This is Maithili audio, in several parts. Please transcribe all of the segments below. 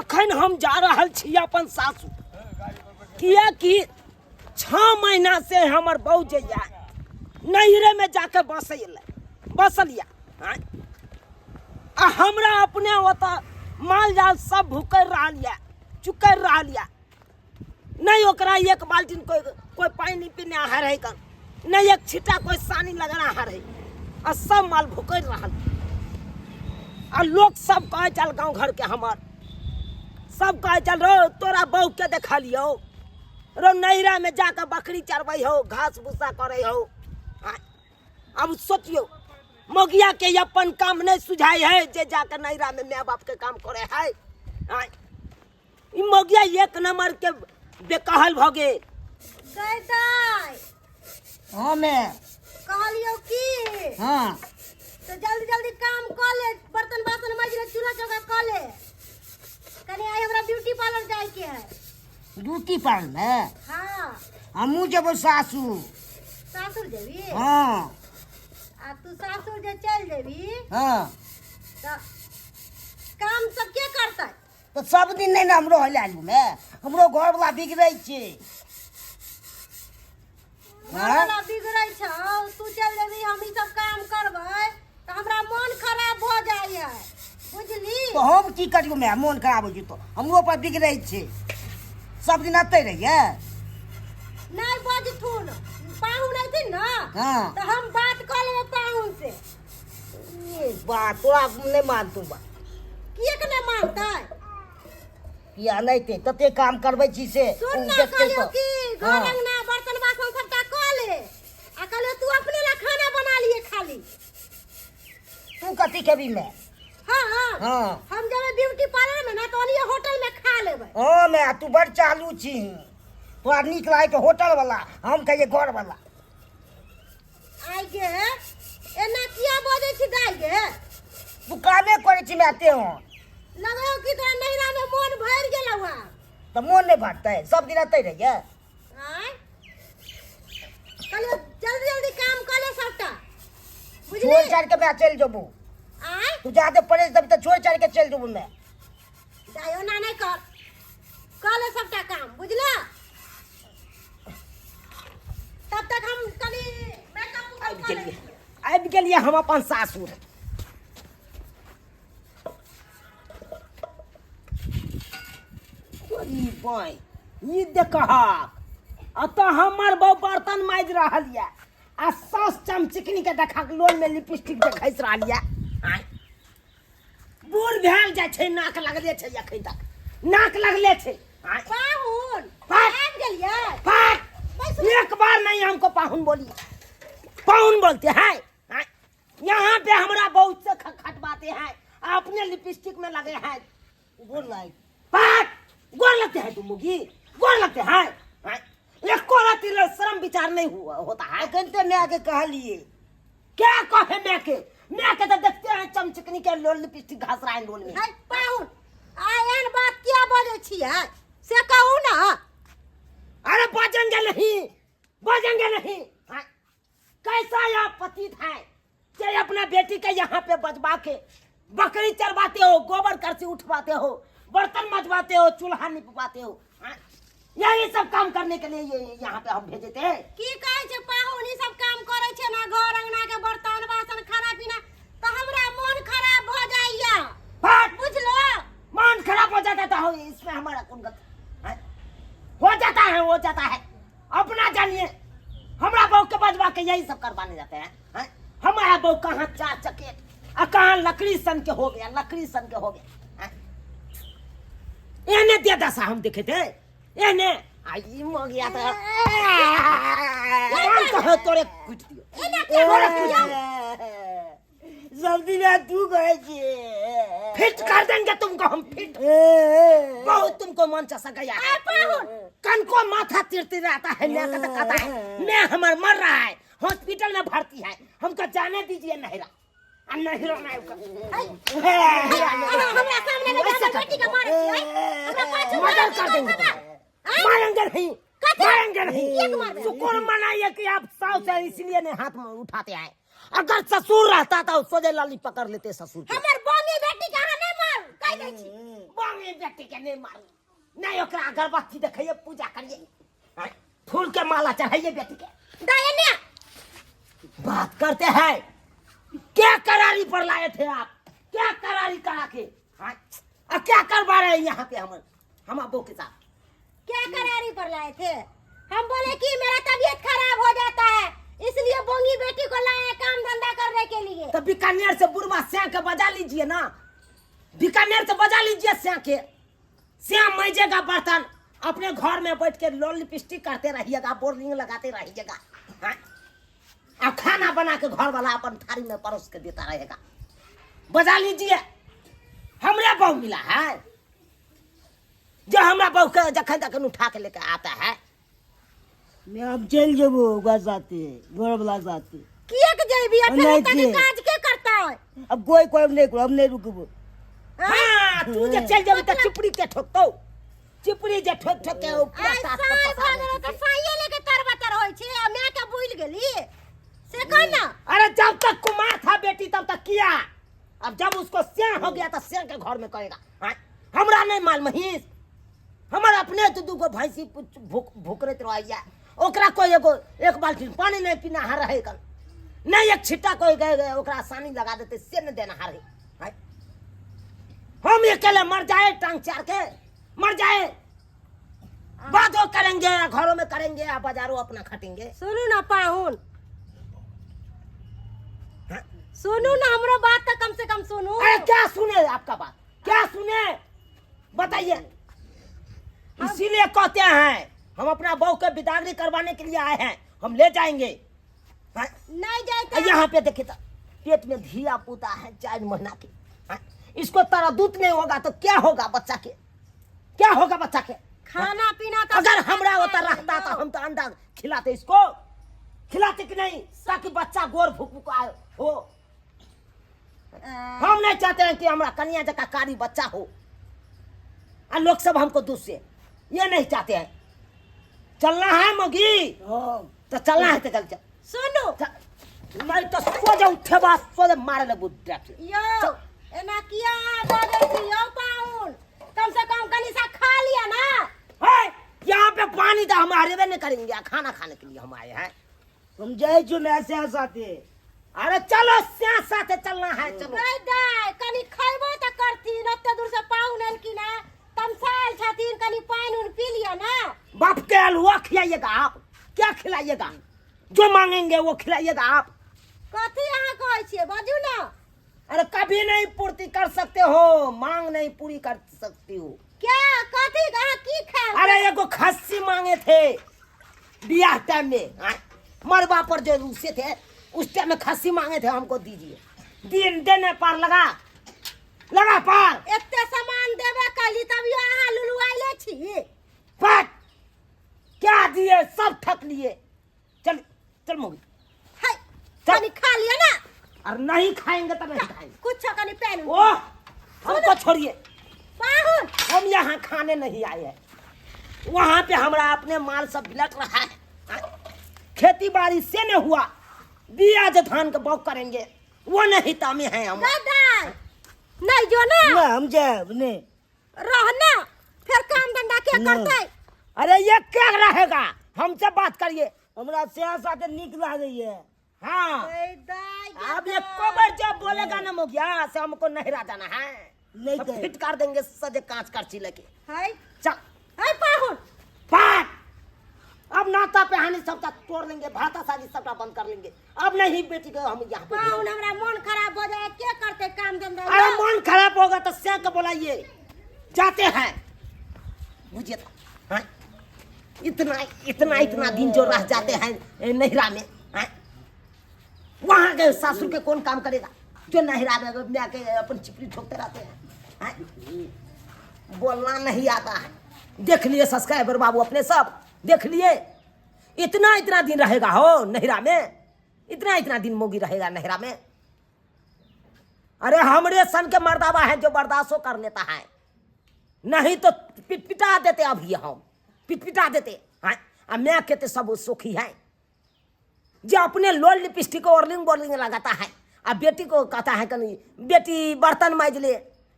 अखन हम जा रहल छी अपन सासु, किएकि 6 महीना से हमर बहू जे यऽ नैहरे में जाके बसै बसल यऽ। आँय? आ हमरा अपने ओतऽ माल जाल सब भुकरि रहल यऽ, चुकरि रहल यऽ। नहीं ओकरा एक बाल्टीन कोई कोई पानी पीने आहा रहे कन, नहीं एक छिटा कोई सानी लगना आहा रहे, आ सब माल भुकरि रहल। आ लोग सब कहे चल गाँव घर के हमर सब कहे चल रो तोरा बहू के देखा लियो, रो नैहरा में जाके बकरी चरबै हो, घास भूसा करे हो। अब सोचियो मोगिया के अपन काम नहीं सुझाई है जे जाके नैहरा में माय बाप के काम करे है। ई मोगिया एक नंबर के बेकहल भ गेल। गै दाइ। हाँ मैं। कहलियौ की? हाँ। तो जल्दी जल्दी काम कऽ ले, बर्तन बासन माजि ले, चूल्हा चौका कऽ ले। कनी आइ हमरा ब्यूटी पार्लर जाय के है। ब्यूटी पार्लर में? हाँ। हमहूँ जेबो सासुर। सासुर जेबी? हाँ। आ तू सासुर जे चलि जेबी? हाँ। तऽ काम सब के करतै? तऽ सब दिन नहि ने हमरो होइले आलू में, हमरो घरवला बिगड़ै छै। घरवला बिगड़ै छौ, तू चलि जेबी, हम ई सब काम करबै तऽ हमरा मोन खराब भऽ जाइए, बुझली? तऽ हम की करियौ माय, मोन खराब होइ छै तऽ हमरो पर बिगड़ै छै। सब दिन एतै रहियै? नहि बजथुन पाहुन अयथिन ने। हाँ। तऽ हम बात कऽ लेबै पाहुन से। ए बा, तोरा नहि मानतौ बा। किएक नहि मानतै? किया नहि ते तते काम करबै छी से सुन ओ ना, देखतै कहलियौ तऽ। कि घर हाँ। अंगना बर्तन बासन सबटा कऽ ले, आ कहलियौ तू अपने ला खाना बना लिए खाली। तू कथी खेबी मैं? हाँ, हाँ। हाँ। हम जेबै ब्यूटी पार्लर में ना तऽ ओनिये होटल में खा लेबै। हाँ मैं, तू बड़ चालू छी, तोरा नीक लागै छौ होटल वाला, हम कहियै घर वाला। आइ गे, एना किया बजै छी दाइ गे? तू कामे करै छी मैं ते हूँ। लगौ कि तोरा नैहरा में मोन भरि गेलौ हँ। तऽ मोन नहि भरतै, सब दिन एतै रहियै। आँय? कहलियौ जल्दी जल्दी काम कऽ ले सबटा, बुझली? छोड़ि छाड़ि के मैं चलि जेबौ। आँय? तू जादे परेश देबही तऽ छोड़ि छाड़ि के चलि जेबौ मैं। दाइ ओना नहि कर, कऽ ले सबटा काम, बुझला? तब तक हम कनी मेकअप उकअप आबि कऽ लै गेलियै, छियै। आबि गेलियै हम अपन सासुर। तोरी बाँहि, ई देखहक, एतऽ हमर बहू बर्तन माजि रहल यऽ आ सास चमचिकनी के देखा के लोल में लिपस्टिक जे घसि रहल यऽ। आँय, बूढ़ भेल जाइ छै, नाक लगले छै, एखन तक नाक लगले छै। आँय। पाहुन, पाक। आबि गेलियै? पाक। बैसू। एक बार नहीं हमको पाहुन बोलिए, पाहुन बोलते हैं। आँय, यहाँ पे हमरा बहुत से खटवाते हैं, अपने लिपस्टिक में लगे हैं। गोर लाग। पाक, गोर लगते हैं तुम मुगी, गोर लगते हैं। आँय, एको रत्ती ले शर्म विचार नहीं हुआ होता है। अखन तऽ माय के कहलिए। क्या कहे मैं के? मैं के तो देखते हैं चमचकनी के लोल लिपस्टिक घास रहा है लोल में। है पाहुन, आ एहन बात किया बजै छियै से कहू ना। अरे बजेंगे नहीं, बजेंगे नहीं। हाँ, कैसा यह पतित है जे अपना बेटी के यहाँ पे बजवा के बकरी चरवाते हो, गोबर करसी उठवाते हो, बर्तन मजवाते हो, चूल्हा निपवाते हो। हाँ, यही सब काम करने के लिए ये यहाँ पे हम भेजे थे। की कहै छै पाहुन, ई सब काम करै छै ना, घर अंगना के बर्तन बासन खाना पीना, तऽ हमरा मन खराब भऽ जाइया। बात बुझलो? मन खराब हो जाता था, इसमें हमारा कौन गलती है? हो जाता है, हो जाता है, अपना जानिए। हमरा बहू के बजवा के यही सब करवाने जाते हैं, हैं? हमारा बहू कहाँ चार चकेट आ कहाँ लकड़ी सन के हो गया, लकड़ी सन के हो गया, हैं? एने दे दशा हम देखे थे, एने आई मर गया था। कौन कहो तोरे कुट दियो। तोरे कुट दियो। सब दिन तू कहै छियै। फिट कर देंगे तुमको हम, फिट। बहुत तुमको मन चसा गया है। कन को माथा तिर तिर आता है, मैं कहता कहता है मैं हमार मर रहा है, हॉस्पिटल में भर्ती है, हमको जाने दीजिए नहरा। आ नहरा ना ओकर। हमरा सामने में ऐसे जाकर बेटी के मारै छियै, हमरा पाछू मर्डर मारै कर छियै, देंगे, आँय? मारेंगे नहीं, कथी? मारेंगे नहीं। किएक मारबै? शुक्र मनाइए कि आप साउस है इसलिए नहीं हाथ में उठाते आए, अगर ससुर रहता तो सोझे लाली पकड़ लेते ससुर के। हमर बनी बेटी के अहाँ नहि मारू, कहि दै छी। बोंगी बेटी के नहीं मारू, नहीं ओकरा अगरबत्ती देखैये, पूजा करिए, आँय, फूल के माला चढ़ाइए बेटी के। दाई ने बात करते हैं, क्या करारी पर लाए थे आप? क्या करारी करा के, आँय, और क्या करवा रहे हैं यहाँ पे हम हम अब्बू के साथ? क्या करारी पर लाए थे? हम बोले कि मेरा तबीयत खराब हो जाता है, इसलिए बोंगी बेटी को लाए काम धंधा करने के लिए। तो बीकानेर से बुढ़वा स्या के बजा लीजिए ना, बीकानेर से बजा लीजिए स्या के, स्या मैजेगा बर्तन, अपने घर में बैठ के लोल लिपस्टिक करते रहिएगा, बोरिंग लगाते रहिएगा, हाँ? और खाना बना के घर वाला अपन थाली में परोस के देता रहेगा। बजा लीजिए, हमरे बहू मिला है जो हमरा बहू के जखन तखन उठा के लेके आता है। मैं अब चलि जेबो ओकरा साथे, घर वाला साथे। किएक जेबी? आ फेर नहि ओतऽ के जे। काज के करतै? अब कोई कोई नहीं करब, हम नहीं रुकबो। हाँ, तू जे चल जेबी तऽ चिपड़ी के ठोकतौ, चिपड़ी जे ठोक ठोक के ओ पूरा आइ साथ साँय पर भऽ गेलौ तऽ साँये लेके तर बतर होइ छै, आ माय के भूलि गेली से कह ना। अरे जब तक कुमार था बेटी तब तक किया, अब जब उसको सियाह हो गया तो सियाह के घर में करेगा। हाँ? हमरा नहीं माल महीस, हमर अपने दू दू गो भैंसी भुकरैत रहैया, ओकरा कोई एगो एक बाल्टी पानी नहीं पीना रहे कल, नहीं एक छिट्टा कोई गए गए ओकरा सानी लगा देते से नहीं देना रहे। हाँ? हम अकेले मर जाए, टांग चार के मर जाए, बादो करेंगे, घरों में करेंगे, आ बाजारों अपना खटेंगे। सुनू ना पाहुन, सुनू ना हमरो बात तो कम से कम सुनू। अरे क्या सुने आपका बात, क्या सुने बताइए। इसीलिए कहते हैं हम अपना बहू के बिदागरी करवाने के लिए आए हैं, हम ले जाएंगे। हाँ? नहीं जाए तो यहाँ पे देखिए तो पेट में धिया पुता है 4 महीना के, हाँ? इसको तरदूत नहीं होगा तो क्या होगा बच्चा के, क्या होगा बच्चा के? खाना पीना तो अगर हमरा होता रहता तो हम तो अंडा खिलाते इसको, खिलाते कि नहीं, ताकि बच्चा गोर भूख भूख आए हो। हम नहीं चाहते हैं कि हमरा कन्या जका कारी बच्चा हो और लोग सब हमको दूसरे, ये नहीं चाहते हैं। चलना है मोगी? हाँ। तो चलना है तो चल चल। सुनो। चल। नहीं तो सो जाओ, उठे बात, सो जाओ, मारे लगू डाक्टर। यो, एना किया बाजै छी यौ पाहुन, कम से कम कनी सा खा लिया ना। है, यहाँ पे पानी तो हम हरेबे नहीं करेंगे, खाना खाने के लिए हम आए हैं। हम जाइ छियौ माय सएह साथे। अरे चलो स्या साथे चलना है, चलो। नहीं दाय, कनी खैबो तऽ करथिन, ओते दूर से पाहुन एलखिन हँ, तमसायल छथिन, कनी पानि उन पी लिअ ना। बाप के हलवा खिलाइएगा आप, क्या खिलाइएगा? जो मांगेंगे वो खिलाइएगा आप। कथी अहाँ कहै छियै बाजू ना। अरे कभी नहीं पूर्ति कर सकते हो, मांग नहीं पूरी कर सकती हो। क्या कथी अहाँ की खाएब? अरे एगो खस्सी मांगे थे बियाह टाइम में, हाँ? मरबा पर जो रूसे थे उस टाइम में खस्सी मांगे थे, हमको दीजिए, दिन देने पार लगा लगा पार। एते सामान देबे कैली तभियो अहाँ लुलुआइले छी। फट क्या दिए, सब ठक लिए। चल चल मोगी। है, चल। कनी खा लिया ना। और नहीं खाएंगे तो नहीं खाएंगे। कुछ कनी पहन। ओह, हमको छोड़िए पाहुन, हम यहाँ खाने नहीं आए हैं। वहाँ पे हमारा अपने माल सब बिलट रहा है। खेती बाड़ी से नहीं हुआ, बिया जो धान के बौक करेंगे वो नहीं तामे हैं हम। दादा नहीं जो ना। ना, हम जाएब नहीं। रहना फिर काम धंधा के ना। करते। अरे ये क्या रहेगा, हमसे बात करिए। हमरा सएह साथे नीक लागैया। हाँ। ए दाई गे अब ये दाई। कोबर जब बोलेगा ना मुखिया से हमको नहरा जाना है, नहीं तो कहे। फिट कर देंगे सजे कांच करची लेके। है। चल। है पाहुन। पाट। अब नाता पे हानि सबटा तोड़ लेंगे, भाता साजी सबटा बंद कर लेंगे। अब नहीं बेटी को हम यहाँ पे पाहुन हमरा मन खराब हो जाए, के करते काम धंधा? अरे मन खराब होगा तो श्याम के बुलाइए, जाते हैं। बुझिए तो, हाँ? इतना इतना इतना दिन जो रह जाते हैं नैहरा में, हाँ? वहाँ के सासुर के कौन काम करेगा जो नैहरा में आके अपन चिपड़ी ठोकते रहते हैं, हाँ? बोलना नहीं आता है। देख लिए सब्सक्राइबर बाबू अपने सब देख लिए, इतना इतना दिन रहेगा हो नैहरा में, इतना इतना दिन मोगी रहेगा नैहरा में। अरे हमरे सन के मर्दावा है जो बर्दाश्त कर लेता है, नहीं तो पिटपिटा देते, अभी हम पिटपिटा देते हैं। आ मैं कहते सब सुखी है जो अपने लोल लिपस्टिक को ऑर्लिंग बोर्लिंग लगाता है, आ बेटी को कहता है कहीं बेटी बर्तन माज ले,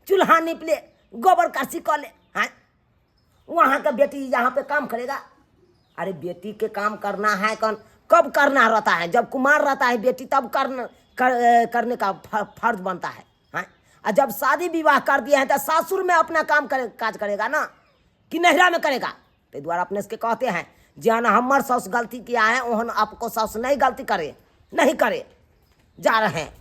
चूल्हा नीप ले, गोबर करसी कऽ ले। हाँ, वहाँ का बेटी यहाँ पे काम करेगा? अरे बेटी के काम करना है कौन कब करना रहता है? जब कुमार रहता है बेटी तब करने का फर्ज बनता है। हाँ, और जब शादी विवाह कर दिए हैं तो सासुर में अपना काम करे, काज करेगा ना कि नैहरा में करेगा? तो द्वारा अपने से कहते हैं जहन हमर सास गलती किया है ओहन आपको सास नहीं गलती करे, नहीं करे जा रहे हैं।